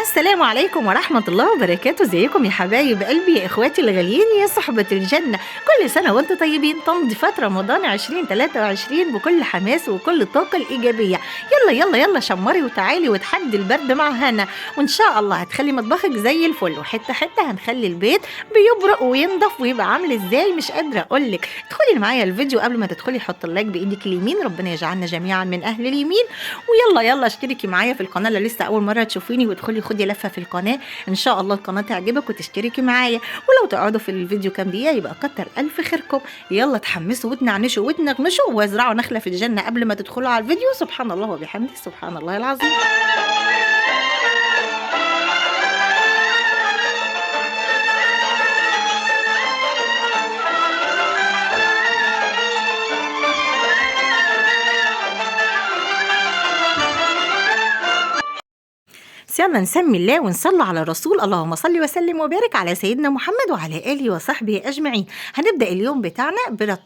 السلام عليكم ورحمة الله وبركاته. ازيكم يا حبايب قلبي، يا اخواتي الغاليين، يا صحبة الجنة. كل سنة وانتم طيبين. تنظيفات رمضان 2023 بكل حماس وكل الطاقة الإيجابية. يلا يلا يلا شمري وتعالي وتحدي البرد مع هنا، وإن شاء الله هتخلي مطبخك زي الفل، وحتة حتة هنخلي البيت بيبرق وينضف ويبقى عامل ازاي مش قادرة أقولك. ادخلي معايا الفيديو، قبل ما تدخلي حط ال like بإيدك اليمين، ربنا يجعلنا جميعا من أهل اليمين. ويلا يلا اشتركي معايا في القناة لو لسه أول مرة تشوفيني، وادخلي خدي لفة في القناة، إن شاء الله القناة تعجبك وتشتركي معايا. ولو تقعدوا في الفيديو كام دقيقة يبقى كتر ألف خيركم. يلا تحمسوا وتنعنشوا وتنغمشوا وازرعوا نخلة في الجنة قبل ما تدخلوا على الفيديو. سبحان الله وبحمده، سبحان الله العظيم. يلا نسمي الله ونصلي على الرسول، اللهم صل وسلم وبارك على سيدنا محمد وعلى آله وصحبه أجمعين. هنبدأ اليوم بتاعنا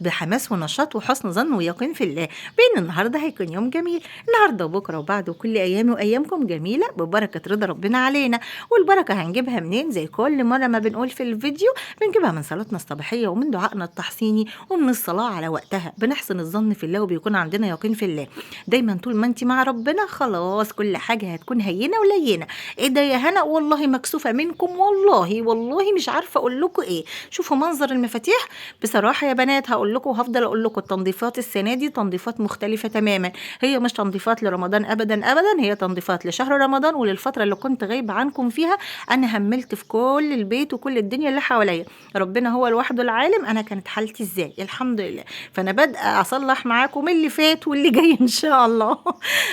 بحماس ونشاط وحسن ظن ويقين في الله بإن النهارده هيكون يوم جميل. النهارده وبكره وبعده وكل أيامي وأيامكم جميلة ببركة رضا ربنا علينا. والبركة هنجيبها منين؟ زي كل مرة ما بنقول في الفيديو، بنجيبها من صلاتنا الصباحية ومن دعائنا التحصيني ومن الصلاة على وقتها. بنحسن الظن في الله وبيكون عندنا يقين في الله دايما. طول ما انت مع ربنا خلاص كل حاجة هتكون هينة ولينة. ايه ده يا هنا؟ والله مكسوفة منكم، والله والله مش عارفة اقول لكم ايه. شوفوا منظر المفاتيح. بصراحة يا بنات هقول لكم وهفضل اقول لكم، التنظيفات السنة دي تنظيفات مختلفة تماما. هي مش تنظيفات لرمضان ابدا ابدا، هي تنظيفات لشهر رمضان وللفترة اللي كنت غايبة عنكم فيها. انا هملت في كل البيت وكل الدنيا اللي حواليا، ربنا هو لوحده العالم انا كانت حالتي ازاي، الحمد لله. فانا بادئه اصلح معاكم اللي فات واللي جاي ان شاء الله.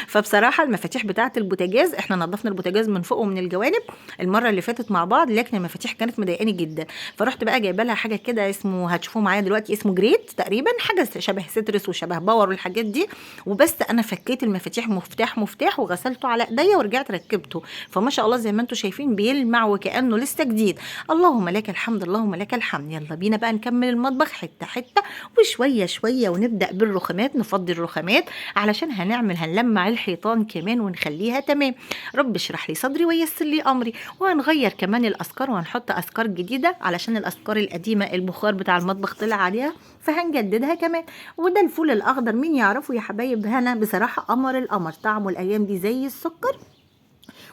فبصراحة المفاتيح بتاعة البوتاجاز، احنا نظفنا البوتاجاز من فوق ومن الجوانب المرة اللي فاتت مع بعض، لكن المفاتيح كانت مضايقاني جدا. فرحت بقى جايبه لها حاجة كده اسمه، هتشوفوه معايا دلوقتي، اسمه جريت تقريبا، حاجة شبه سترس وشبه باور والحاجات دي. وبس انا فكيت المفاتيح مفتاح مفتاح وغسلته على ايديا ورجعت ركبته، فما شاء الله زي ما انتم شايفين بيلمع وكانه لسه جديد. اللهم لك الحمد، اللهم لك الحمد. يلا بينا بقى نكمل المطبخ حتة حتة وشوية شوية، ونبدا بالرخامات، نفضي الرخامات علشان هنلمع الحيطان كمان ونخليها تمام. رب اشرح لي صدري ويسر لي امري. وهنغير كمان الافكار وهنحط افكار جديدة علشان الافكار القديمة البخار بتاع المطبخ طلع عليها، فهنجددها كمان. وده الفول الاخضر، مين يعرفه يا حبايب هنا؟ بصراحة قمر القمر، طعمه الايام دي زي السكر،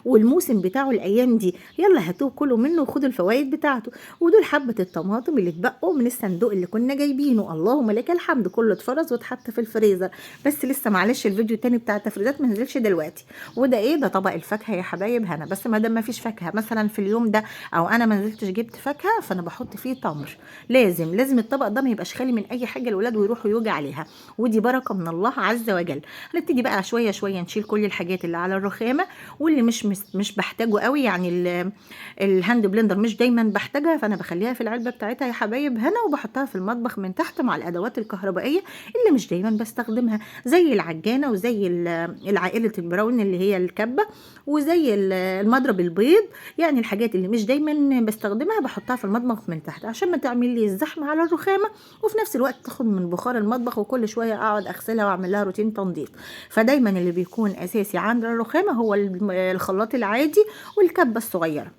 والموسم بتاعه الايام دي. يلا هاتوه كلوا منه وخدوا الفوائد بتاعته. ودول حبه الطماطم اللي اتبقوا من الصندوق اللي كنا جايبينه، اللهم لك الحمد، كله اتفرز واتحط في الفريزر. بس لسه معلش الفيديو التاني بتاع التفريزات ما نزلش دلوقتي. وده ايه ده؟ طبق الفاكهة يا حبايب هنا. بس ما دام ما فيش فاكهة مثلا في اليوم ده، او انا ما نزلتش جبت فاكهة، فانا بحط فيه تمر. لازم لازم الطبق ده ما يبقاش خالي من اي حاجة، الولاد ويروحوا يوجع عليها، ودي بركة من الله عز وجل. هنبتدي بقى شوية شوية نشيل كل الحاجات اللي على الرخامه واللي مش بحتاجه قوي، يعني ال hand blender مش دايما بحتاجها، فانا بخليها في العلبة بتاعتها يا حبايب هنا، وبحطها في المطبخ من تحت مع الادوات الكهربائية اللي مش دايما بستخدمها، زي العجانه وزي العائلة البراون اللي هي الكبه، وزي المضرب البيض. يعني الحاجات اللي مش دايما بستخدمها بحطها في المطبخ من تحت عشان ما تعمل لي الزحمة على الرخامه، وفي نفس الوقت تاخد من بخار المطبخ، وكل شوية اقعد اغسلها واعمل لها روتين تنظيف. فدايما اللي بيكون اساسي عند الرخامه هو الخلاط العادي والكبه الصغيرة،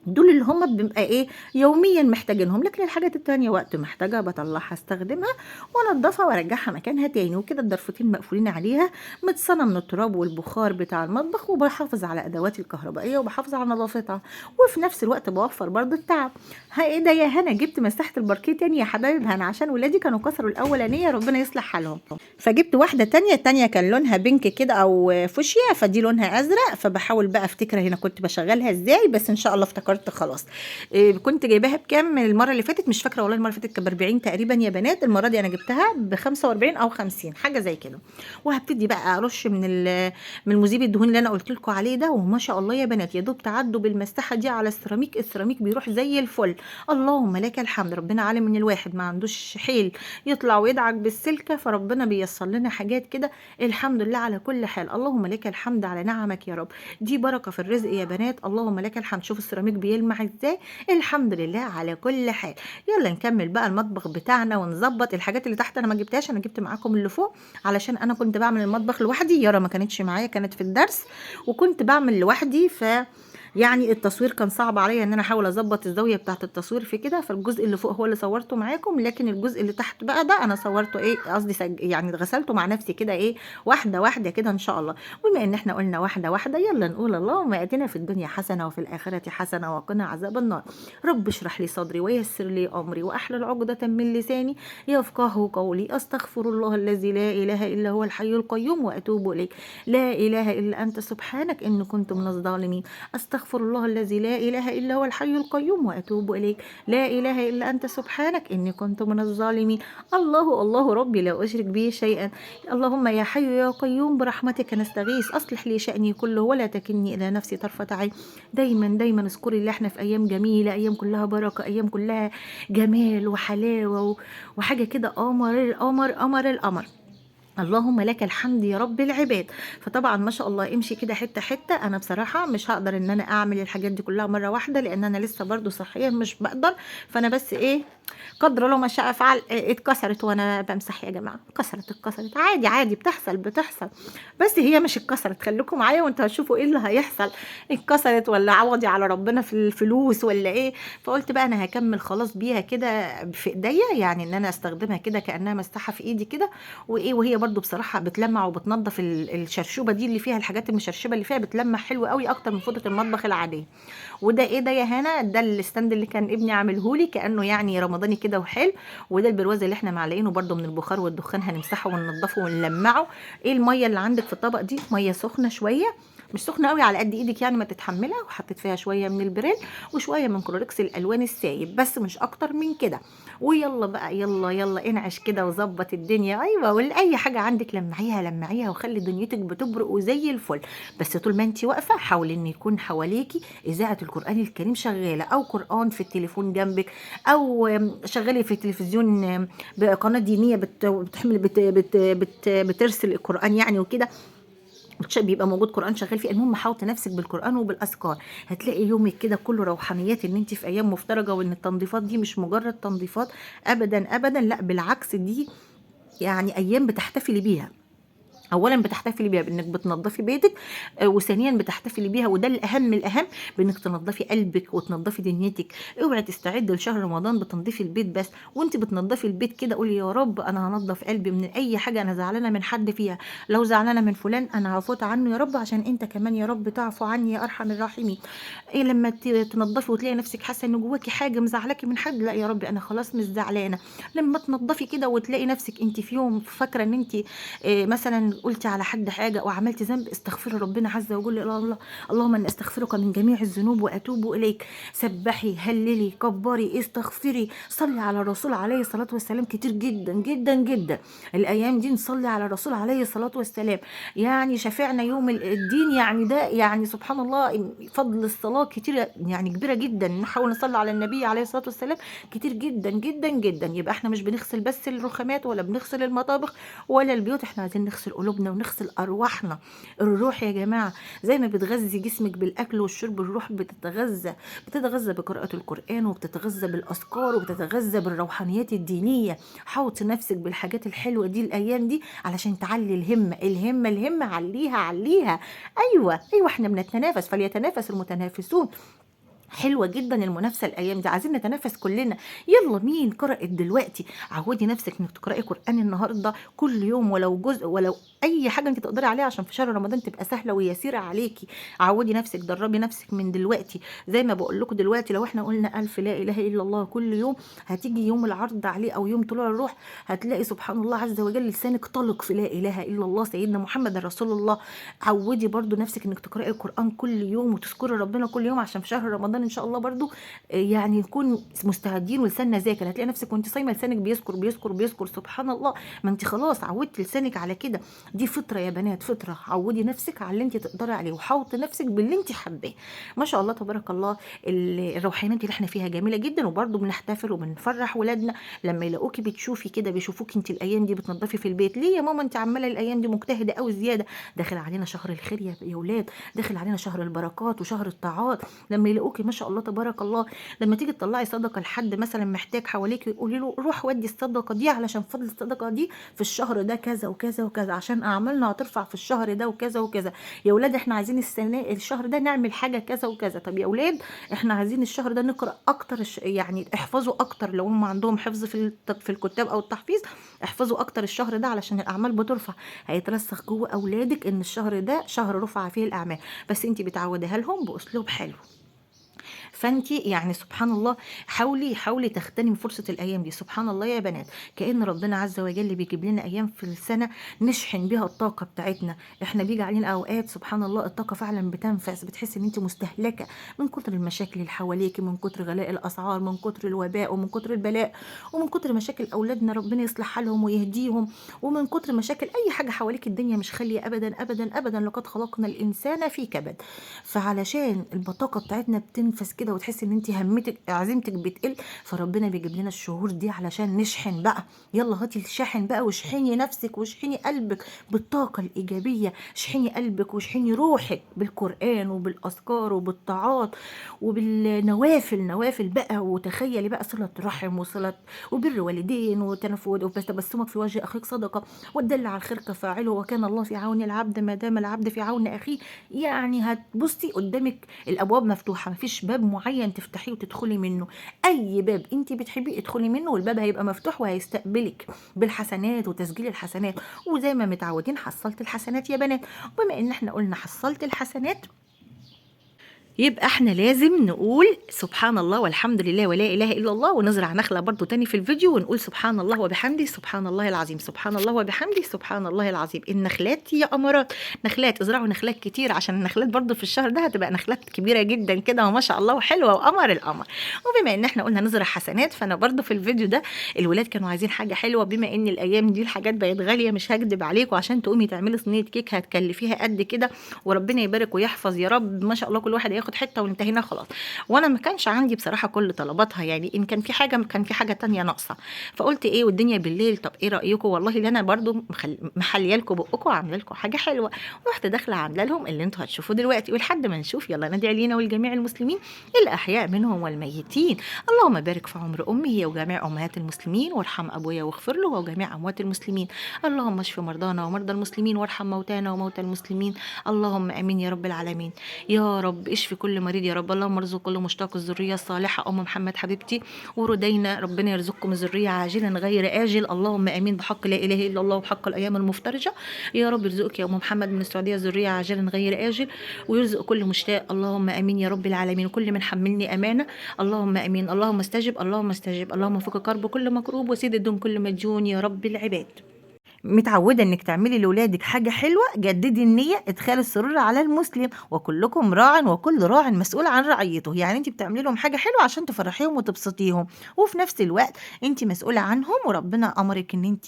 دول اللي هم بنبقى ايه يوميا محتاجينهم. لكن الحاجات التانية وقت محتاجة بطلعها استخدمها وانضفها وارجعها مكانها تاني. وكده الضرفتين مقفولين عليها، متصنه من التراب والبخار بتاع المطبخ، وبحافظ على ادواتي الكهربائية وبحافظ على نظافتها، وفي نفس الوقت بوفر برضو التعب. ها ايه ده يا هنا؟ جبت مساحة الباركيه تاني يا حبايب هنا، عشان ولادي كانوا كسروا الاولانية، ربنا يصلح حالهم، فجبت واحدة تانية. التانية كان لونها pink كده او فوشيا، فدي لونها ازرق. فبحاول بقى افتكر هنا كنت بشغلها ازاي، بس ان شاء الله افتكرت خلاص. إيه كنت جايباها بكام المرة اللي فاتت؟ مش فاكره والله. المرة اللي فاتت كانت ب 40 تقريبا يا بنات، المرة دي انا جبتها ب 45 او 50 حاجة زي كده. وهبتدي بقى ارش من مذيب الدهون اللي انا قلت لكم عليه ده. وما شاء الله يا بنات، يا دوب تعدوا بالمساحه دي على السيراميك، السيراميك بيروح زي الفل. اللهم لك الحمد. ربنا عالم ان الواحد ما عندوش حيل يطلع ويدعك بالسلكه، فربنا بيسر لنا حاجات كده، الحمد لله على كل حال. اللهم لك الحمد على نعمك يا رب، دي بركة في الرزق يا بنات. اللهم لك الحمد. شوف السيراميك بيلمع ازاي، الحمد لله على كل حال. يلا نكمل بقى المطبخ بتاعنا ونظبط الحاجات اللي تحت. انا ما جبتهاش، انا جبت معاكم اللي فوق علشان انا كنت بعمل المطبخ لوحدي، يارا ما كانتش معايا، كانت في الدرس، وكنت بعمل لوحدي. ف يعني التصوير كان صعب عليا ان انا احاول اظبط الزاوية بتاعه التصوير في كده، فالجزء اللي فوق هو اللي صورته معاكم، لكن الجزء اللي تحت بقى ده انا صورته ايه قصدي يعني غسلته مع نفسي كده ايه واحدة واحدة كده ان شاء الله. وبما ان احنا قلنا واحدة واحدة، يلا نقول اللهم اتنا في الدنيا حسنه وفي الاخرة حسنه وقنا عذاب النار. رب اشرح لي صدري ويسر لي امري واحلل عقده من لساني يفقه قولي. استغفر الله الذي لا اله الا هو الحي القيوم واتوب اليه. لا اله الا انت سبحانك ان كنت من الظالمين. استغفر الله الذي لا اله الا هو الحي القيوم واتوب اليك. لا اله الا انت سبحانك اني كنت من الظالمين. الله الله ربي لا اشرك به شيئا. اللهم يا حي يا قيوم برحمتك نستغيث، اصلح لي شاني كله ولا تكلني الى نفسي طرفه عين. دايما دايما اذكري اللي احنا في ايام جميلة، ايام كلها بركة، ايام كلها جمال وحلاوة وحاجه كده قمر القمر قمر القمر. اللهم لك الحمد يا رب العباد. فطبعا ما شاء الله امشي كده حتة حتة. انا بصراحة مش هقدر ان انا اعمل الحاجات دي كلها مرة واحدة، لان انا لسه برضو صحيا مش بقدر، فانا بس ايه قدر لو ما شاء فعل. اتكسرت وانا بمسح يا جماعة، اتكسرت عادي عادي، بتحصل، بس هي مش اتكسرت. خليكم معايا وانتوا هتشوفوا ايه اللي هيحصل، اتكسرت ولا عوضي على ربنا في الفلوس ولا ايه. فقلت بقى انا هكمل خلاص بيها كده في ايديا، يعني ان انا استخدمها كده كانها مساحة في ايدي كده وايه. وهي برضو بصراحة بتلمع وبتنظف الشرشوبه دي اللي فيها الحاجات المشرشبه اللي فيها، بتلمع حلو قوي اكتر من فوطه المطبخ العادية. وده ايه ده يا هنا؟ ده ال stand اللي كان ابني عاملهولي كانه يعني رمضاني كده وحلو. وده البرواز اللي احنا معلقينه برضو من البخار والدخان، هنمسحه وننضفه ونلمعه. ايه المية اللي عندك في الطبق دي؟ مية سخنة شوية، مش سخنة قوي، على قد ايدك يعني ما تتحملها. وحطيت فيها شوية من البريل وشوية من كلوركس الالوان السايب، بس مش اكتر من كده. ويلا بقى يلا يلا انعش كده وظبط الدنيا. ايوه، ولا اي حاجة عندك لمعيها لمعيها وخلي دنيتك بتبرق وزي الفل. بس طول ما انت واقفة حاولي ان يكون حواليكي اذاعة القران الكريم شغالة، او قران في التليفون جنبك، او شغالي في التلفزيون بقناه دينية بتحمل بت بت بت بترسل القران يعني وكده، بيبقى موجود قرآن شغال فيه. المهم حاوطي نفسك بالقرآن وبالأذكار، هتلاقي يومك كده كله روحانيات، ان انت في ايام مفترجة، وان التنظيفات دي مش مجرد تنظيفات ابدا ابدا، لا بالعكس دي يعني ايام بتحتفلي بيها. اولا بتحتفلي بيها بانك بتنظفي بيتك، وثانيا بتحتفلي بيها وده الاهم الاهم بانك تنظفي قلبك وتنظفي دنيتك. اوعي تستعدي لشهر رمضان بتنظيفي البيت بس، وانت بتنظفي البيت كده قولي يا رب انا هنظف قلبي من اي حاجة انا زعلانة من حد فيها، لو زعلانة من فلان انا هفوت عنه يا رب، عشان انت كمان يا رب تعفو عني يا ارحم الراحمين. ايه لما تنظفي وتلاقي نفسك حاسه ان جواكي حاجة مزعلاكي من حد، لا يا رب انا خلاص مش زعلانة. لما تنظفي كده وتلاقي نفسك انت في يوم فاكره ان انت مثلا قلتي على حد حاجة وعملتي ذنب، استغفري ربنا عز وجل، الله اللهم اني استغفرك من جميع الذنوب واتوب اليك. سبحي، هللي، كبري، استغفري، صلي على الرسول عليه الصلاة والسلام كتير جدا جدا جدا. الايام دي نصلي على الرسول عليه الصلاة والسلام، يعني شفعنا يوم الدين، يعني ده يعني سبحان الله فضل الصلاة كتير يعني كبيرة جدا. نحاول نصلي على النبي عليه الصلاة والسلام كتير جدا جدا جدا. يبقى احنا مش بنغسل بس الرخامات ولا بنغسل المطابخ ولا البيوت، احنا عايزين نغسل قلوبنا ونغسل ارواحنا. الروح يا جماعة زي ما بتغذي جسمك بالاكل والشرب، الروح بتتغذى بقراءة القران، وبتتغذى بالاذكار، وبتتغذى بالروحانيات الدينية. حوطي نفسك بالحاجات الحلوة دي الايام دي علشان تعلي الهمه الهمه الهمه، عليها عليها. ايوه ايوه، احنا بنتنافس، فليتنافس المتنافسون. حلوة جدا المنافسة الأيام دي، عايزين نتنافس كلنا. يلا مين قرأت دلوقتي؟ عودي نفسك انك تقرأي قرآن النهاردة كل يوم، ولو جزء ولو أي حاجة انت تقدري عليها، عشان في شهر رمضان تبقى سهلة ويسيرة عليكي. عودي نفسك، دربي نفسك من دلوقتي. زي ما بقول لكم دلوقتي لو احنا قلنا 1000 لا إله إلا الله كل يوم، هتيجي يوم العرض عليه أو يوم طلوع الروح هتلاقي سبحان الله عز وجل لسانك طلق في لا إله إلا الله سيدنا محمد رسول الله. عودي برضو نفسك انك تقرأي القرآن كل يوم وتذكري ربنا كل يوم، عشان في شهر رمضان ان شاء الله برضو يعني نكون مستعدين ولساننا ذاكر. هتلاقي نفسك وانت صايمه لسانك بيذكر بيذكر بيذكر، سبحان الله. ما انت خلاص عودتي لسانك على كده. دي فطره يا بنات، فطره. عودي نفسك على اللي انت تقدري عليه، وحوطي نفسك باللي انت حباه. ما شاء الله تبارك الله، الروحانيات اللي احنا فيها جميلة جدا. وبرضو بنحتفل وبنفرح ولادنا لما يلاقوكي بتشوفي كده، بيشوفوكي انت الايام دي بتنظفي في البيت. ليه يا ماما انت عماله الايام دي مجتهدة قوي زيادة؟ داخل علينا شهر الخير يا ولاد، داخل علينا شهر البركات وشهر الطاعات. لما يلاقوكي ما شاء الله تبارك الله. لما تيجي تطلعي صدقه لحد مثلا محتاج حواليك، قولي له روح ودي الصدقة دي علشان فضل الصدقة دي في الشهر ده كذا وكذا وكذا، عشان اعمالنا هترفع في الشهر ده وكذا وكذا. يا ولاد احنا عايزين السنة الشهر ده نعمل حاجة كذا وكذا. طب يا ولاد احنا عايزين الشهر ده نقرا اكتر، يعني احفظوا اكتر لو هم عندهم حفظ في الكتاب او التحفيظ، احفظوا اكتر الشهر ده علشان الاعمال بترفع. هيترسخ جوه اولادك ان الشهر ده شهر رفع فيه الاعمال، بس انت بتعوديها لهم باسلوب حلو. فانت يعني سبحان الله حاولي تغتنم فرصة الايام دي. سبحان الله يا بنات، كأن ربنا عز وجل بيجيب لنا ايام في السنة نشحن بيها الطاقة بتاعتنا. احنا بيجي علينا اوقات سبحان الله الطاقة فعلا بتنفذ، بتحس ان انت مستهلكه من كتر المشاكل اللي حواليكي، من كتر غلاء الاسعار، من كتر الوباء، ومن كتر البلاء، ومن كتر مشاكل اولادنا ربنا يصلح حالهم ويهديهم، ومن كتر مشاكل اي حاجة حواليك. الدنيا مش خالية ابدا ابدا ابدا، لقد خلقنا الانسان في كبد. فعلشان البطاقة بتاعتنا بتنفذ كده وتحس ان انت همتك عزيمتك بتقل، فربنا بيجيب لنا الشهور دي علشان نشحن بقى. يلا هاتي الشاحن بقى واشحني نفسك واشحني قلبك بالطاقة الايجابية، اشحني قلبك واشحني روحك بالقران وبالاذكار وبالطاعات وبالنوافل، نوافل بقى. وتخيلي بقى صله رحم وصله وبر والدين وتنفود وتبسمك في وجه اخيك صدقه، والدل على الخير كفاعله، وكان الله في عون العبد ما دام العبد في عون اخيه. يعني هتبصي قدامك الابواب مفتوحة، مفيش باب معين تفتحيه وتدخلي منه، اي باب انت بتحبيه ادخلي منه، والباب هيبقى مفتوح وهيستقبلك بالحسنات وتسجيل الحسنات. وزي ما متعودين حصلت الحسنات يا بنات. وبما ان احنا قلنا حصلت الحسنات، يبقى احنا لازم نقول سبحان الله والحمد لله ولا اله الا الله، ونزرع نخله برضو تاني في الفيديو ونقول سبحان الله وبحمده سبحان الله العظيم، سبحان الله وبحمده سبحان الله العظيم. النخلات يا امارات، نخلات، ازرعوا نخلات كتير عشان النخلات برضو في الشهر ده هتبقى نخلات كبيرة جدا كده وما شاء الله وحلوه وقمر القمر. وبما ان احنا قلنا نزرع حسنات، فانا برضو في الفيديو ده الولاد كانوا عايزين حاجة حلوة، بما ان الايام دي الحاجات بقت غالية مش هكدب عليكم، عشان تقومي تعملي صينية كيك هتكلفيها قد كده، وربنا يبارك ويحفظ يا رب ما شاء الله كل واحد هياخد حتة وانتهينا خلاص. وانا ما كانش عندي بصراحة كل طلباتها، يعني ان كان في حاجة كان في حاجة تانية ناقصه، فقلت ايه والدنيا بالليل، طب ايه رايكم والله اللي انا برضو محليه لكم بقكم وعامله لكم حاجة حلوة. رحت داخله عامله لهم اللي انتوا هتشوفوه دلوقتي، ولحد ما نشوف يلا ندعي لينا ولجميع المسلمين الاحياء منهم والميتين. اللهم بارك في عمر امي هي وجميع امهات المسلمين، وارحم ابويا واغفر له وجميع اموات المسلمين. اللهم اشف مرضانا ومرضى المسلمين، وارحم موتانا وموتى المسلمين. اللهم امين يا رب العالمين. يا رب اشفي كل مريض يا رب. اللهم ارزق كل مشتاق الذرية الصالحة. ام محمد حبيبتي وردينا، ربنا يرزقكم الذرية عاجلا غير اجل. اللهم امين بحق لا اله الا الله وبحق الايام المفترجه. يا رب يرزقك يا ام محمد من السعودية ذرية عاجلا غير اجل، ويرزق كل مشتاق. اللهم امين يا رب العالمين. وكل من حملني امانه اللهم امين. اللهم استجب، اللهم استجب، اللهم فك كرب كل مكروب وسيد الدون كل مديون يا رب العباد. متعوده انك تعملي لاولادك حاجة حلوة، جددي النية، ادخال السرور على المسلم، وكلكم راع وكل راع مسؤول عن رعيته. يعني انت بتعملي لهم حاجة حلوة عشان تفرحيهم وتبسطيهم، وفي نفس الوقت انت مسؤولة عنهم، وربنا امرك ان انت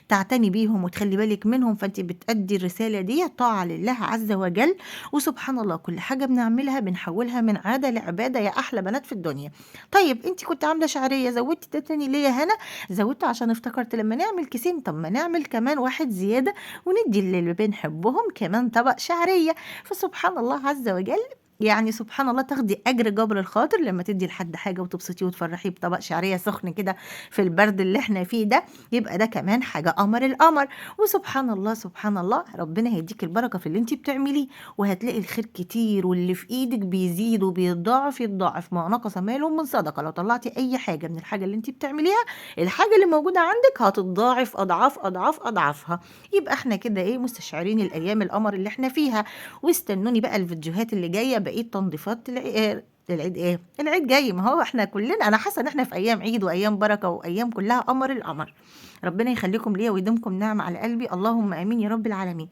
تعتني بيهم وتخلي بالك منهم، فانت بتأدي الرسالة دي طاعة لله عز وجل. وسبحان الله كل حاجة بنعملها بنحولها من عادة لعباده يا احلى بنات في الدنيا. طيب انت كنت عامله شعرية، زودتي ده تاني ليه يا هنا؟ زودته عشان افتكرت لما نعمل كيسين، طب ما نعمل كمان واحد زيادة وندي للي بنحبهم كمان طبق شعرية. فسبحان الله عز وجل، يعني سبحان الله تاخدي اجر جبر الخاطر لما تدي لحد حاجة وتبسطيه وتفرحيه بطبق شعرية سخن كده في البرد اللي احنا فيه ده، يبقى ده كمان حاجة قمر القمر. وسبحان الله سبحان الله ربنا هيديك البركة في اللي انت بتعمليه، وهتلاقي الخير كتير، واللي في ايدك بيزيد وبيتضاعف يتضاعف، ما نقص ماله من صدقه. لو طلعتي اي حاجة من الحاجة اللي انت بتعمليها، الحاجة اللي موجودة عندك هتتضاعف اضعاف اضعاف اضعافها. يبقى احنا كده ايه مستشعرين الايام القمر اللي احنا فيها. واستنوني بقى الفيديوهات اللي جاية، بقية تنظيفات العيد. ايه العيد جاي، ما هو احنا كلنا انا حاسه ان احنا في ايام عيد وايام بركة وايام كلها قمر القمر. ربنا يخليكم ليا ويديمكم نعمه على قلبي، اللهم امين يا رب العالمين.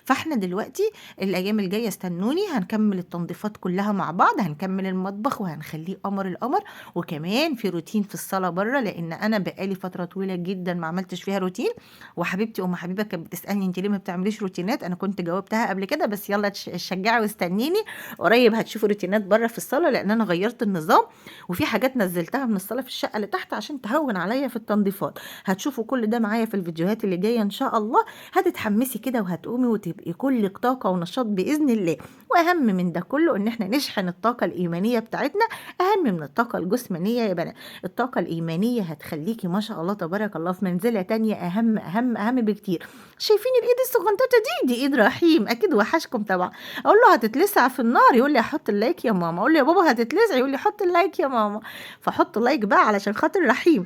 فاحنا دلوقتي الايام الجاية استنوني، هنكمل التنظيفات كلها مع بعض، هنكمل المطبخ وهنخليه قمر القمر، وكمان في روتين في الصاله بره، لان انا بقالي فترة طويلة جدا ما عملتش فيها روتين. وحبيبتي ام حبيبه كانت بتسالني انت ليه ما بتعمليش روتينات، انا كنت جاوبتها قبل كده، بس يلا تشجعي واستنيني قريب هتشوفوا روتينات بره في الصاله، لان لان انا غيرت النظام، وفي حاجات نزلتها من الصاله في الشقة اللي تحت عشان تهون عليا في التنظيفات. هتشوفوا كل ده معايا في الفيديوهات اللي جاية ان شاء الله. هتتحمسي كده وهتقومي وتبقي كلك طاقة ونشاط باذن الله. واهم من ده كله ان احنا نشحن الطاقة الايمانية بتاعتنا، اهم من الطاقة الجسمانية يا بنات. الطاقة الايمانية هتخليكي ما شاء الله تبارك الله في منزله تانية اهم اهم اهم بكتير. شايفين الايد الصغنطوطه دي؟ دي ايد رحيم، اكيد وحشكم طبعا. اقول له هتتلسع في النار، يقول لي احط ال like يا ماما. اقول له يا بابا هتتلسع، يقول لي حط ال like يا ماما. فحط like بقى علشان خاطر رحيم.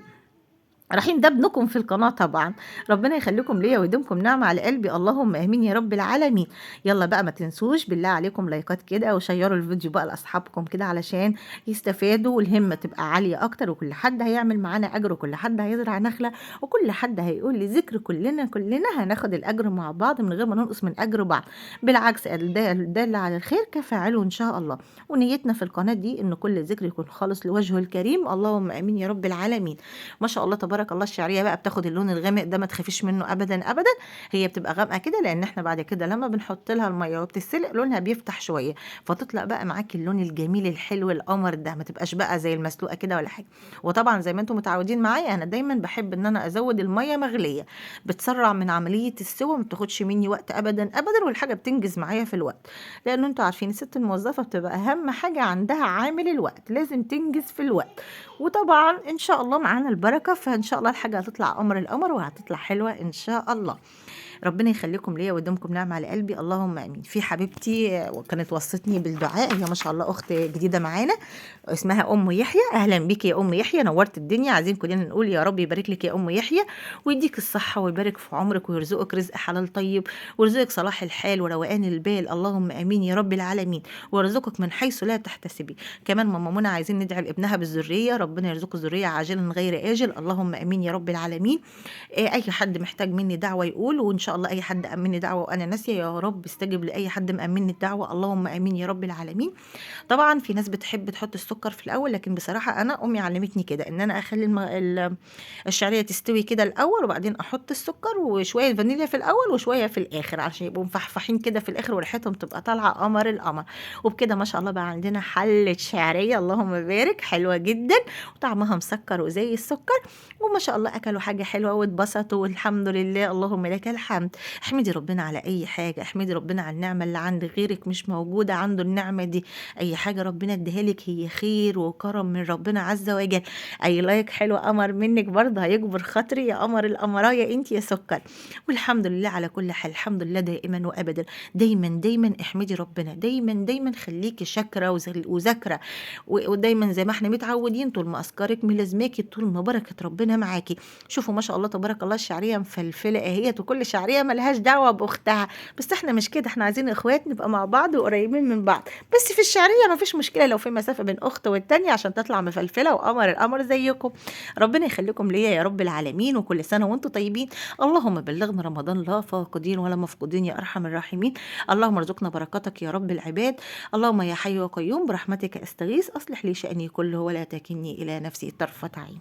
رحيم ده ابنكم في القناة طبعا. ربنا يخليكم ليا ويديمكم نعمة على قلبي، اللهم امين يا رب العالمين. يلا بقى ما تنسوش بالله عليكم لايكات كده، وشيروا الفيديو بقى لاصحابكم كده علشان يستفادوا والهمة تبقى عالية اكتر. وكل حد هيعمل معانا اجر، وكل حد هيزرع نخلة، وكل حد هيقول لي ذكر، كلنا كلنا هناخد الاجر مع بعض من غير ما ننقص من اجر بعض. بالعكس الدال على الخير كفاعله ان شاء الله. ونيتنا في القناة دي ان كل ذكر يكون خالص لوجهه الكريم، اللهم امين يا رب العالمين. ما شاء الله تبارك الله. الشعرية بقى بتاخد اللون الغامق ده، ما تخافيش منه ابدا ابدا، هي بتبقى غامقه كده لان احنا بعد كده لما بنحط لها المية وبتتسلق لونها بيفتح شوية، فتطلع بقى معاكي اللون الجميل الحلو القمر ده، ما تبقاش بقى زي المسلوقه كده ولا حاجة. وطبعا زي ما انتم متعودين معايا انا دايما بحب ان انا ازود المية مغليه، بتسرع من عملية السوى، ما بتاخدش مني وقت ابدا ابدا، والحاجة بتنجز معايا في الوقت، لان انتم عارفين الست الموظفة بتبقى اهم حاجة عندها عامل الوقت، لازم تنجز في الوقت. وطبعا ان شاء الله معانا البركة، فان شاء الله الحاجة هتطلع قمر القمر وهتطلع حلوة ان شاء الله. ربنا يخليكم ليا ويدومكم نعمه على قلبي، اللهم امين. في حبيبتي كانت وصتني بالدعاء، هي ما شاء الله اخت جديدة معانا اسمها ام يحيى. اهلا بيكي يا ام يحيى، نورت الدنيا. عايزين كلنا نقول يا رب يبارك لك يا ام يحيى ويديك الصحة ويبارك في عمرك ويرزقك رزق حلال طيب ويرزقك صلاح الحال وروقان البال، اللهم امين يا رب العالمين، ويرزقك من حيث لا تحتسبي. كمان ماما منى عايزين ندعي لابنها بالذريه، ربنا يرزقه ذرية عاجلا غير اجل، اللهم امين يا رب العالمين. اي حد محتاج مني دعوه يقول، وان شاء الله اي حد امني دعوه وانا ناسيه يا رب استجب لاي حد مامني الدعوة، اللهم امين يا رب العالمين. طبعا في ناس بتحب تحط السكر في الاول، لكن بصراحة انا امي علمتني كده ان انا اخلي الشعرية تستوي كده الاول وبعدين احط السكر وشوية فانيليا في الاول وشوية في الاخر عشان يبقوا مفحفحين كده في الاخر وريحتهم تبقى طالعه قمر القمر. وبكده ما شاء الله بقى عندنا حله شعرية اللهم بارك حلوة جدا وطعمها مسكر وزي السكر، وما شاء الله اكلوا حاجة حلوة واتبسطوا والحمد لله، اللهم لك الحمد. احمدي ربنا على اي حاجة، احمدي ربنا على النعمة اللي عند غيرك مش موجودة عنده النعمة دي. اي حاجة ربنا اديها لك هي خير وكرم من ربنا عز وجل. اي like حلو قمر منك برضه هيجبر خاطري يا قمر القمرايه انت يا سكر. والحمد لله على كل حال، الحمد لله دائما وابدا. دايما دايما احمدي ربنا، دايما دايما خليكي شاكرة وذاكره، ودايما زي ما احنا متعودين طول ما اذكارك ملازماكي طول ما بركة ربنا معاكي. شوفوا ما شاء الله تبارك الله الشعرية مفلفله اهيت، وكل شعرية ملهاش دعوه باختها، بس احنا مش كده، احنا عايزين اخوات نبقى مع بعض وقريبين من بعض، بس في الشعرية ما فيش مشكلة لو في مسافة بين اخت والتانية عشان تطلع مفلفله وقمر القمر زيكم. ربنا يخليكم ليا يا رب العالمين، وكل سنة وانتم طيبين. اللهم بلغنا رمضان لا فاقدين ولا مفقودين يا ارحم الراحمين. اللهم ارزقنا بركاتك يا رب العباد. اللهم يا حي يا قيوم برحمتك استغيث، اصلح لي شاني كله ولا تكلني الى نفسي طرفه عين.